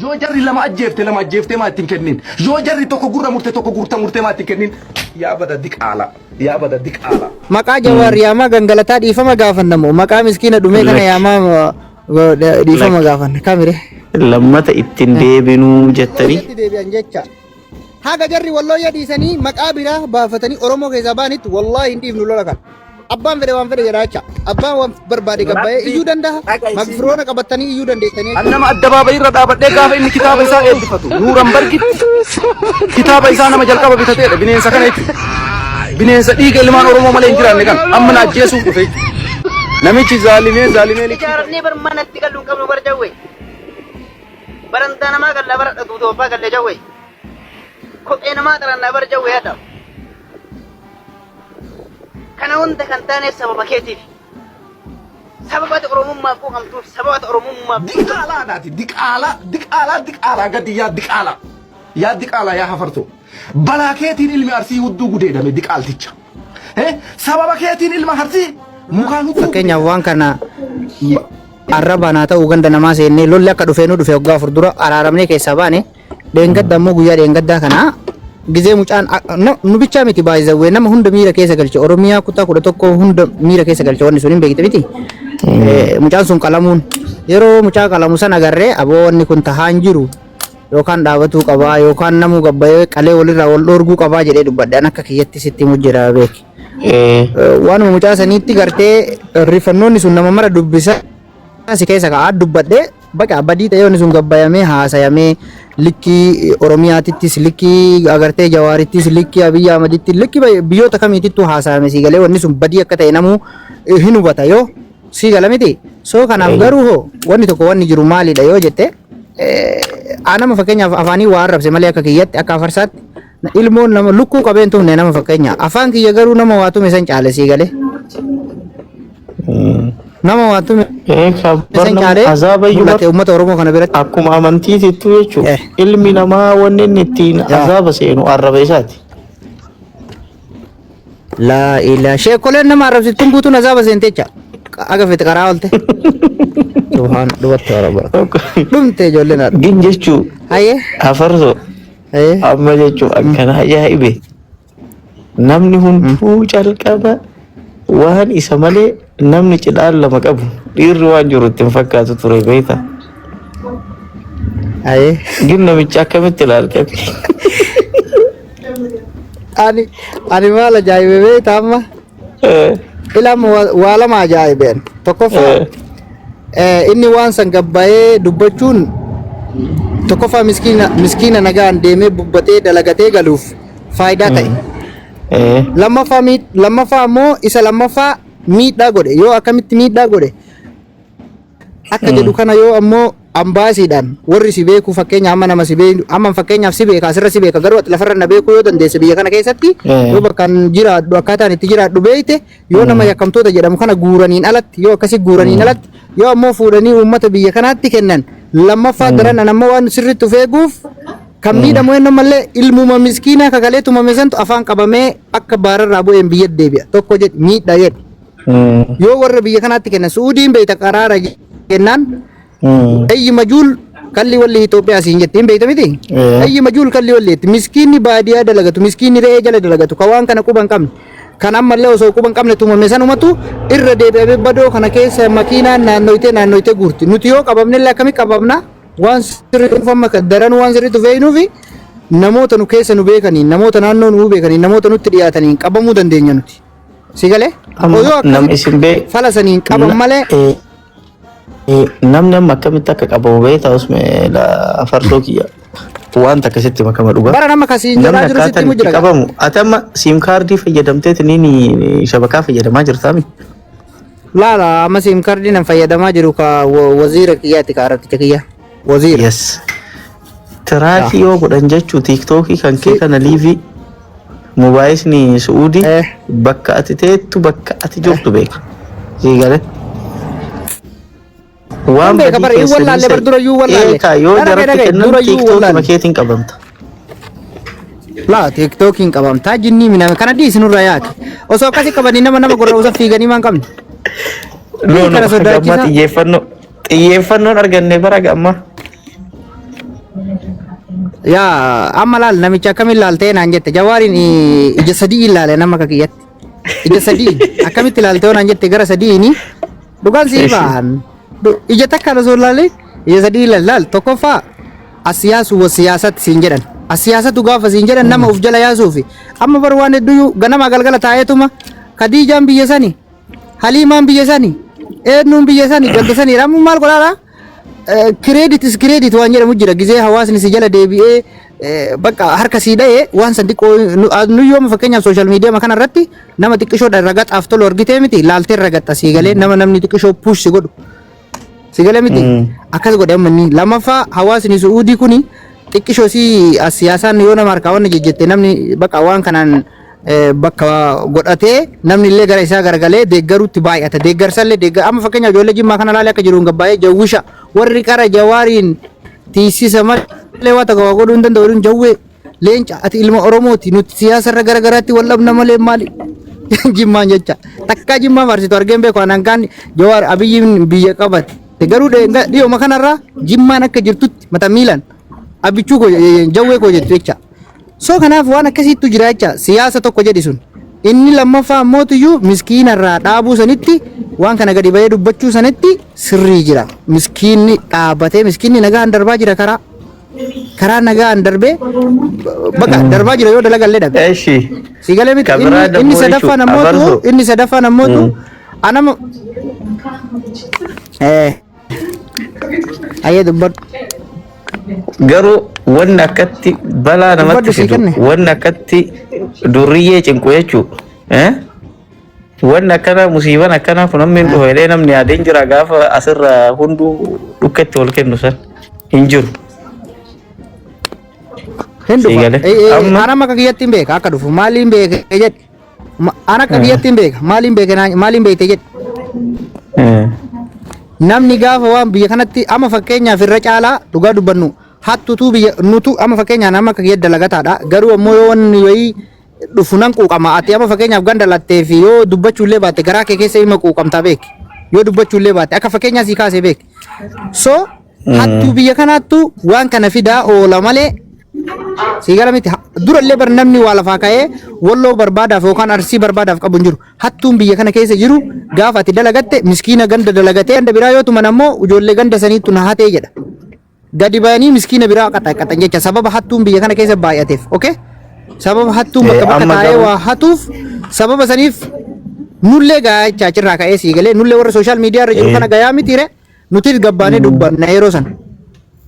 Yoo jarri lama ajjeefte lama ajjeeftee maa ittiin kennin? Yoo jarri tokko gurra murte tokko gurta murtee maa ittiin kennin? Yaa bada diqaala. Yaa bada diqaala. Maqaa Jawaar yaamaa gangalataa dhiifama gaafanna moo maqaa miskiina dhumee kana Lakki. yaamaa dhiifama Lakki. gaafanna kamire. Lammata ittiin deebinuu jettanii. Wallooyyatti deebi'an jecha. Haga jarri wallooyya dhiisanii maqaa biraa baafatanii Oromoo keessaa ba'anitti wallaahi hin dhiifnu lola kana. Abbaan fedhe waan fedhe jedha jecha. Abbaan waan barbaade gabbayee Rabbi iyyuu danda'a. dhaga isin Makfiroona qabatanii iyyuu dandeessanii An jecha. nama addabaabayii irra dhaabadhee gaafa inni kitaaba isaa eebbifatu Nuurambargitti kitaaba isaa nama jalqaba bitateedha bineensa kana jechuudha. Bineensa dhiiga ilmaan Oromoo malee hin jiraanne kana amma na ajjeesuuf dhufe jechuudha. Namichi zaalimee zaalimee likkii Ijaarannee bar manatti gallu hin qabnu bar jawwe. Barandaa namaa galla bara dhatuutooffaa galle jawwe. Kophee namaa xarannaa bar jawwe hadha. Kana hunda kan taaneef sababa keetiif. Sababa ati Oromummaaf quuqamtuuf, sababa ati Oromummaaf Diqaalaa daati diqaalaa diqaalaa diqaalaa gadi yaa diqaalaa yaa diqaalaa yaa hafartoo balaa keetiin ilmi arsii hudduu gudeedame diqaalticha Eh, sababa keetiin ilma arsii mukaan hudduu Fakkeenyaaf waan kana arrabaan haa ta'u ganda namaa seennee lolli akka dhufee nu dhufe waggaa afur dura araaramnee keessaa baane Dheengadda ammoo guyyaa dheengaddaa kana gizee mucaan nu bichaa miti baay'izawwee nama hunda miira keessa galche Oromiyaa kutaa 11 hunda miira keessa galche wanni sun hin beekte miti. Mucaan sun qalamuun yeroo mucaa qalamu san agarree aboo wanni kun tahaa hin jiru yookaan dhaabatuu qabaa yookaan namuu gabbayee qalee walirraa wal dhoorguu qabaa jedhee dubbadhe an akka kiyyatti sitti himu jira beeki. Waanuma mucaa saniitti gartee rifannoonni sun nama mara dubbisa si keessa ka'aa dubbadhe Baqa badii ta'ee wanni sun gabbayamee haasayamee likkii Oromiyaatittis likkii agartee Jawaarittis likkii Abiyyi Ahmaditti likkii biyyoota kamiitittuu haasayame sii galee wanni sun badii akka ta'e namuu hin hubata yoo sii gala miti. So kanaaf garuu hoo wanni tokko wanni jiru maalidha yoo jette anama fakkeenyaaf afaanii waa arrabse malee akka kiyyatti akka afarsaatti ilmoon nama lukkuu qabeen tumne nama fakkeenya afaan kiyya garuu nama waa tume san caale sii galee. Nama waa tume Ee kabbar san nama caalee azaaba iyyuu bar mul'ate uummata Oromoo kana biratti. akkuma amantiitittuu jechuun ilmi namaa wanni inni ittiin azaaba seenu arraba isaati. Laa ilaa sheekoleen nama arrabsittuun guutuun azaaba seente jecha. Aga fete karaa oolte. Subhaan dubartii warra Dhumte ijoolleen haadha. Gin jechuu Hayyee. afarsoo Hayyee. amma jechuu akkana ajaa'ibe. Namni hunduu calqaba waan isa malee namni cidhaan lama qabu dhiirri waan jiru itti hin fakkaatu ture beekta. Ayee. Gin namicha akkamitti ilaalte? Ani ani maal ajaa'ibe beekta amma? Ila amma waa lama ajaa'ibeen. Tokkoffaa inni waan san gabbayee dubbachuun tokkoffaa miskiina miskiina nagaan deemee bubbatee dalagatee galuuf faayidaa ta'e. Lammaffaa lammaffaa ammoo isa lammaffaa miidhaa godhe yoo akkamitti miidhaa godhe akka jedhu kana yoo ammoo ambaasiidhaan warri si beeku fakkeenya amma nama si beeku amma fakkeenyaaf si beeka asirra si beeka garuu ati lafarra na beekuu yoo dandeesse biyya kana keessatti yoo bakkaan jiraadhu akkaataan itti jiraadhu beekte yoo nama yakkamtoota jedhamu kana guuraniin alatti yoo akkasi guuraniin alatti yoo ammoo fuudhanii uummata biyya kanaatti kennan lammaffaa daran an ammoo waan sirriitti of eeguuf kan miidhamu eenyu mallee ilmuma miskiinaa kakalee tumame santu afaan qabamee akka baararraa bu'een biyya deebi'a tokko jedhi miidha jedhi yoo warra biyya kanaatti kennan su'uudiin beeyta qaraara jennaan Ayyi majuul kalli walli Itoophiyaa siin jetti hin beekta miti? Ayyi majuul kalli walli jetti. Miskiinni baadiyaa dalagatu, miskiinni re'ee jala dalagatu, ka waan kana quba hin qabne. Kan ammallee osoo quba hin qabne tumame sanumatu irra deebi'amee badoo kana keessa makiinaan naannoytee naannoytee guurti. Nuti yoo qabamnellee akkamitti qabamna? Waan sirrii amma daranuu waan sirriitti fe'inuufi namoota nu keessa nu beekaniin, namoota naannoo nu beekaniin, namoota nutti dhiyaataniin qabamuu dandeenya nuti. Si galee? Amma Yoo nama akkasitti isin bee fala saniin qaban malee Namni amma akkamitti akka qabamu beektaa usme farsoo kiyya wanta akkasitti makama dhugaa. Bara nama kasiin Namni jedhaa jiru sitti akkaataan himu itti jira. qabamu ati amma siim kaardii fayyadamteetiin shabakaa fayyadamaa jirtaa mi? Laala amma siim kaardii nan fayyadamaa jiru ka waziira kiyyaati ka arabticha kiyya. Waziira. Yes. Tiraakii yoo godhan jechuu tiiktookii kan kee kana liivii Mobaayisni Su'uudii bakka ati teettu bakka ati jirtu beeka. Sii galee. Waan Hin beeka badii bara hin keessanii wallaalle bar durayyuu wallaalle. Eekaa yoo Dhaga'e jaratti dhaga'e kennan durayyuu tiiktookii wallaalle. makeetiin qabamta. Laa tiiktookiin qabamtaa jinnii miname kana dhiisi nurra yaaki. Osoo akkasi qabanii nama nama gorra'uusa fiiganii maan qabne. No no Kana haga ammaa sodaachisaa. xiyyeeffannoo xiyyeeffannoon arganne bara haga ammaa. Yaa, amma laal, namicha akkamiin laaltee naan jette, Jawaariin ija sadii ilaale nama akka kiyyatti. Ija sadii akkamitti ilaaltee naan jette, gara sadiini dhugaan sii ba'an. Ija takkaan osoo ilaale ija sadii ilaale. Laal, tokkoffaa as siyaasu wa siyaasatti siin jedhan. As siyaasatu gaafa siin jedhan nama of jala yaasuufi. Amma bar waan hedduyyuu ganama galgala taa'eetuma Kadiijaan biyya sani, Haliimaan biyya sani, eenyuun biyya sani, ganda sani amma maal godhaadha? Credit is credit waan jedhamu jira. Gizee hawaasni si jala deebi'ee bakka harka sii dha'ee waan san xiqqoo nu yooma fakkeenyaaf social media kana irratti nama xiqqishoodha ragaxaaf tolu argitee miti, laaltee ragaxxa sii galee, nama namni xiqqishoo push si godhu si galee miti, akkas godhe. Amma inni lammaffaa hawaasni Su'uudii kuni xiqqishoo si as siyaasaan yoo nama harkaa wanna jejjette, namni bakka waan kanaan bakka godhatee namni illee gara isaa garagalee deeggaruutti baay'ata. Deeggarsallee deeggar amma fakkeenyaaf ijoollee Jimmaa kana laalee akka jiruun gabbaa'ee jawwisha warri qara Jawaariin tiisisa malee waa tokko waa godhuu hin danda'u. Jawwee leenca, ati ilma Oromooti, nuti siyaasa irra gara garaatti wal dhabna malee maali Jimmaan jecha takkaa Jimmaa faarsitu argeen beeku. Anaan kaan Jawaar Abiyyiin biyya qabate garuu dhiyooma kanarraa Jimmaan akka jirtutti mata miilaan abichuu koo, jawwee koo jettu jecha. So kanaaf waan akkasiittu jira jecha, siyaasa tokko jedhi sun. Inni lammaffaa ammootiyyuu miskiinarraa dhaabuu sanitti, waan kana gadi bahee dubbachuu sanitti sirrii jira. Miskiinni dhaabatee miskiinni nagaan darbaa jira, karaa nagaan darbee bakka darbaa jira yoo dalagallee dhabe. Eshi. Si galee miti? Ka biraa inni dammoo sadaffaan jechuun ammootu afarsoo. Inni sadaffaan ammootu anama ayyee dubbadhu. Garuu wanni akkatti balaa namatti Dubbadhu sii fidu, kenne. wanni akkatti durriyyee cinqu jechuu. Eh? Wanni akkanaa, musiiban akkanaa kun namni hin dhufa jedhee namni yaadeen jira gaafa asirra hunduu dhukketti wal kennu san hin jiru. Hin Sii dhufa. galee. Amma Anama akka kiyyatti hin beeka akka dhufu. Maaliin beeke jedhe. Ana akka kiyyatti hin beeka. Maaliin beeke maaliin beekte jedhe. Namni gaafa waan biyya kanatti amma fakkeenyaaf irra caalaa dhugaa dubbannu hattutuu biyya nutu amma fakkeenyaaf nama akka kiyya dalagataadha. Garuu ammoo yoo wanni wayii dhufu nan quuqama. Ati amma fakkeenyaaf ganda lattee fi yoo dubbachuullee baatte garaa kee keessa ima quuqamtaa beeki. Yoo dubbachuullee baatte akka fakkeenyaa sii kaasee beeki. So hattuu biyya kanaattu waan kana fidaa oola malee sii gala miti. Durallee bar namni waa lafaa ka'ee Walloo barbaadaaf yookaan Arsii barbaadaaf qabu hin jiru. Hattuun biyya kana keessa jiru gaafa ati dalagatte miskiina ganda dalagatee ganda biraa yoo tuman ammoo ijoollee ganda saniittu na hatee jedha. Gadi bayanii miskiina biraa qaxaqaxan jecha, sababa hattuun biyya kana keessa baay'ateef. Okay? Sababa hattuun bakka bakka Amma taa'ee garuu waa hatuuf sababa saniif nullee gayaa jecha, achirraa ka'ee sii galee, nullee warra social media irra jiru kana gayaa miti re, nutis gabbaanee dubbanna yeroo sana.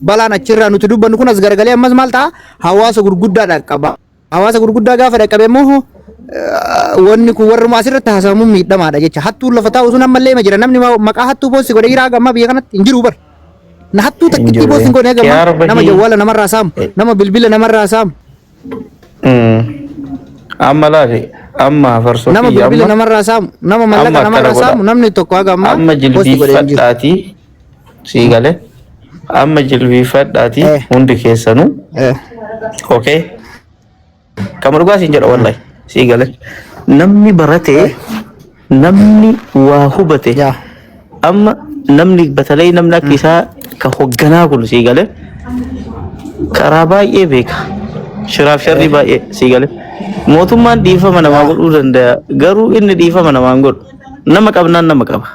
Balaan achirraa nuti dubbannu kun as garagalee ammas maal ta'a? Hawaasa gurguddaa dhaqqaba. Hawaasa gurguddaa gaafa dhaqqabe immoo wanni kun warruma asirratti haasawamuun miidhamaadha jecha. Hattuun lafa taa'u sun ammallee ima jira. Namni maqaa hattuu post godhe jira haga ammaa biyya kanatti hin jiru bar. Na hattuu Hin takkittii jiru. post hin godhe haga ammaa. Kiyaar Nama bahii. jawwaala namarraa saamu, nama bilbila namarraa saamu, Amma laali, amma farsoo nama kiyya bilbila amma namarraa saamu, nama amma mallaqa akkana namarraa godha. saamu, namni tokko haga ammaa Amma post godhe hin jiru. jilbiifadhaatii, sii galee, amma jilbiifadhaatii hundi keessanuu. Okay. Kama dhugaa siin jedha, wallahi sii galee. Namni baratee, namni waa hubate, amma namni batalee namni akka isaa ka hogganaa kun sii galee karaa baay'ee beeka. Shiraaf sharrii baay'ee sii galee. Mootummaan dhiifama namaa godhuu danda'a. Garuu inni dhiifama namaa hin godhu. Nama qabnaan nama qaba.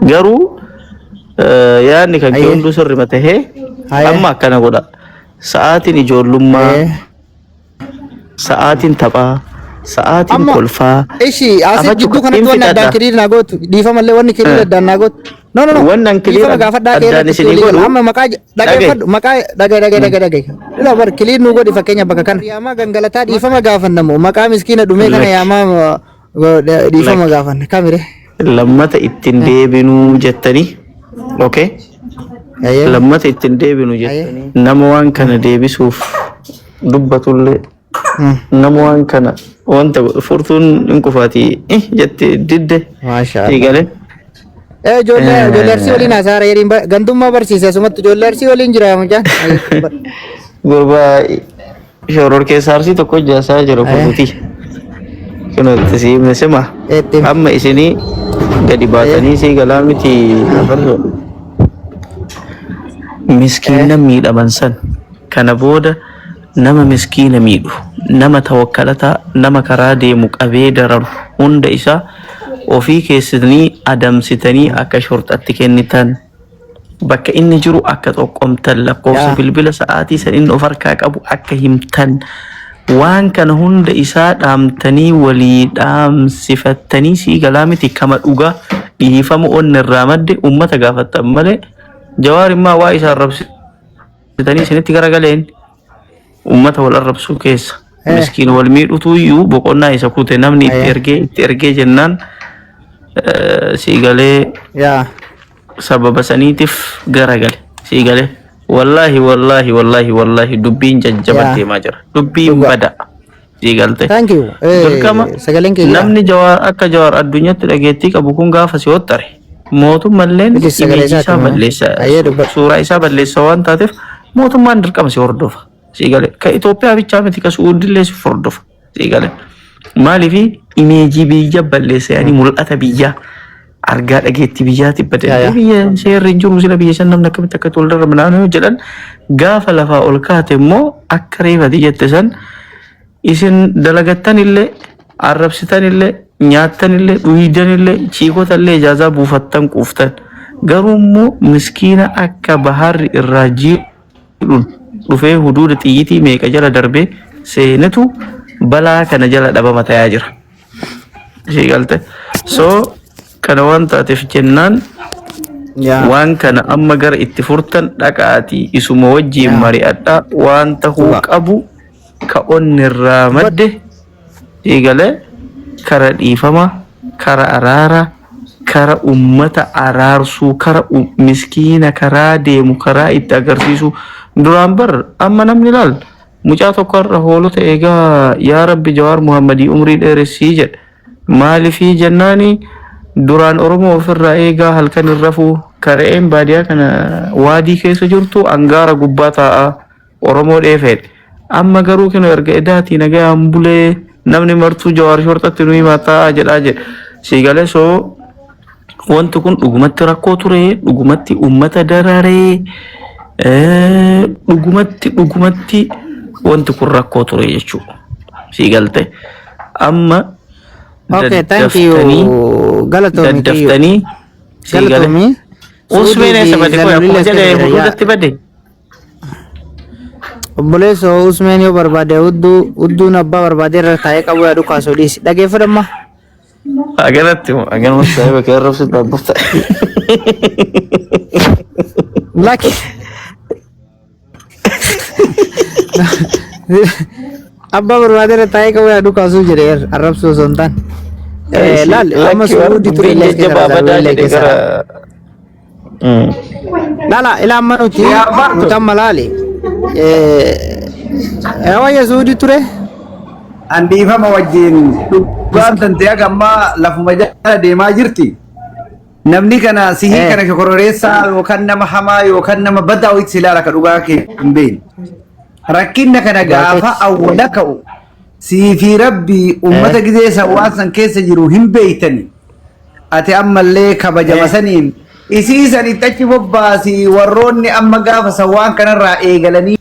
Garuu yaadni kan kee hunduu sirrima tahee amma akkana godha. Sa'aatiin ijoollummaa, sa'aatiin taphaa, sa'aatiin Amma kolfaa. Ishi asii Afachuu jidduu kanatti hin wanni addaan fixadha. clear naa gootu, dhiifamallee wanni clear addaan naa gootu. No, no, no. Wanni an clear Dhiifama gaafadhaa kee addaan irratti isinii walii gala. godhu Amma maqaa dhagaye. dhageeffadhu, maqaa dhagaye, dhagaye, dhagaye, dhagaye. Ila bar clear nu godhi, fakkeenya bakka kana. Yaamaa gangalataa dhiifama gaafannamu maqaa miskiina dhumee kana Lakki. yaamaa dhiifama Lakki. gaafanna kamire. Lammata ittiin deebinuu jettanii. Okay. Ayyee. Lammata ittiin deebinu jettanii nama waan kana deebisuuf dubbatullee, nama waan kana wanta godhu furtuun hin kufaati jette didde. Maasha Sii Allah. galee. Ijoollee Arsii waliin haasaara jedhiin, gandummaa barsiise asumatti ijoollee Arsii waliin jira mucaan. Gurbaa shoror keessa Arsii tokko jaasaa jiru furtuuti. Kunuutti si himne sima. Itti. Amma isinii gadi baatanii sii galaa miti afarsoo. Miskiina miidhaman san Kana booda nama miskiina miidhu, nama tawakkalataa, nama karaa deemu qabee dararu hunda isaa ofii keessanii adamsitanii akka shorxatti kennitan, bakka inni jiru akka xoqqomtan, lakkoofsa bilbila sa'aatii san inni of harkaa qabu akka himtan, waan kana hunda isaa dhaamtanii walii dhaamsifattanii sii galaa miti kama dhugaa dhiifama onni irraa madde ummata gaafattan malee Jawaar immaa waa isa arrabsitanii isinitti garagaleen ummata wal arrabsuu keessa miskiin wal miidhutu iyyuu boqonnaa isa kute namni itti ergee itti ergee jennaan sii galee sababa saniitiif garagale sii galee. Wallaahi wallaahi wallaahi wallaahi dubbiin jajjaba deemaa jira, dubbiin bada sii galte. Thank you. Dirqama Sagaleen kee jira. namni Jawaar akka Jawaar addunyatti dhageettii qabu kun gaafa si hoxxare mootummalleen Bilis sagalee imeejii isaa isaati moo? balleessa, Ayyee, dubbadhu. suuraa isaa balleessa waan taateef mootummaan dirqama si hordofa sii gale. Ka Itoophiyaa bichaa miti, ka Su'uudillee si hordofa sii gale. Maaliifi imeejii biyya balleessa yaani mul'ata biyyaa argaa dhageettii biyyaatti Yaa badee yaa. biyya seerri hin jiru sila biyya san namni akkamitti akka wal darba naannoo jedhan gaafa lafaa ol kaate immoo akka reefati jette san isin dalagattan illee, arrabsitan illee, nyaattan illee, dhuydan illee, chiikota illee ijaazaa buufattan quuftan, garuu immoo miskiina akka baharri irraa jiidhuun dhufee huduuda xiyyitii meeqa jala darbee seenetu balaa kana jala dhabama ta'aa jira. Ishee galte. So kana waan taateef jennaan waan kana amma gara itti furtan dhaqaatii isuma wajjiin mari'adhaa, waan tahuu qabu ka onni irraa madde eegalee kara dhiifama, kara araara, kara ummata araarsuu, kara miskiina karaa deemu karaa itti agarsiisu. Duraan bar amma namni laal mucaa tokko har'a hoolota eegaa yaa Rabbi Jawaar Muhammadii umrii dheeressii jedhe. Maaliifii jennaani duraan Oromoo ofirraa eegaa halkan hin rafuu, kara'een baadiyaa kana waadii keessa jirtu angaara gubbaa taa'aa Oromoo dheefeedha. Amma garuu kinu erga edaatii nagayaan bulee namni martuu Jawaar shorxatti nu himaa taa'aa jedhaa jedhe. Siigalee soo wanti kun dhugumatti rakkoo ture, dhugumatti ummata dararee, dhugumatti dhugumatti wanti kun rakkoo ture jechuudha. Siigalte amma Okay, thank you. daddaftanii Galatoomi kiyyu. daddaftanii siigale. Galatoomi. Usmeen Suudii eessa fi bade qoy Zalulillee akkuma as jedhe keessa jira. Yaa. huduudatti bade. Obboleessoo Usmeen yoo barbaade hudduu hudduun abbaa barbaade irra taa'ee qabu yaadu kaasuu dhiisi. Dhageeffadhamma. Agarratti moo agaruma saahiba kee arrabsu dhaabbata. Lakki. Abbaa barbaade irra taa'ee qabu yaadu kaasuu jedhee arrabsuu osoo hin taane. Laal amma Lakki warra suudii ture dubbiin illee as keessa jajjabaa badaa Zalulillee jedhe keessa. gara. Lala ila amma nuti Yaa Barto. nuti amma laali. Wayya suudii ture. An dhiifama wajjin dhugaan tante haga ammaa lafuma jala deemaa jirti. Namni kana sihii kana shokororeessaa yookaan nama hamaa yookaan nama badaa wayitti si ilaala ka dhugaa kee hin beekne. Rakkinna kana gaafa awwala ka'u sii fi rabbii ummata gizee san waan san keessa jiru hin beeytani. Ati ammallee kabajama saniin isii san itti achi bobbaasi warroonni amma gaafa san waan kanarraa eegalanii.